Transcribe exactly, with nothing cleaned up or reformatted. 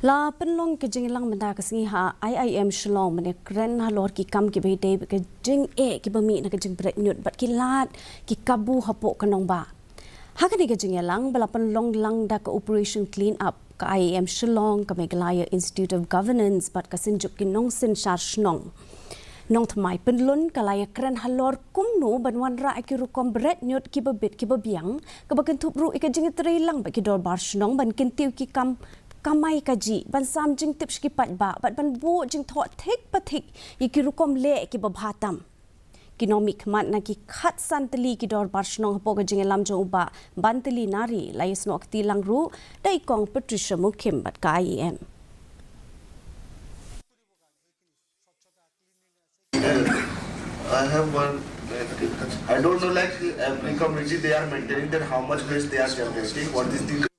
La pynlong ka jingïalang mynta ka sngi ha I I M Shillong ban ïakren halor ki kam kiba ïadei bad ka jingeh kiba mih na ka jingbret ñiut bad ki lad ki kabu hapoh ka nongbah. Ha kane ka jingïalang ba la pynlong lang da ka Operation Clean Up, ka I I M Shillong, ka Meghalaya Institute of Governance bad ka Synjuk ki Nongsynshar Shnong Nongthymmai Pynlun ka la ïakren halor kumno ban wanrah ïa ki rukom bret ñiut kiba bit kiba biang, kaba kynthup ruh ïa ka jingïatreilang bad ki dorbar shnong ban kyntiew ki kam kamai kajih, ban sam jingtip sha ki paidbah bad ban buh jingthoh thik pa thik ïa ki rukom leh kiba bha tam. Ki nongmihkhmat na ki khatsan tylli ki dorbar shnong hapoh ka jingïalam jong u Bah Bantylli Nari la ïasnoh kti lang ruh da i Kong Patricia Mukhim bad ka I I M. I have one. I don't know, like, every community they are maintaining that how much waste they are generating, what is the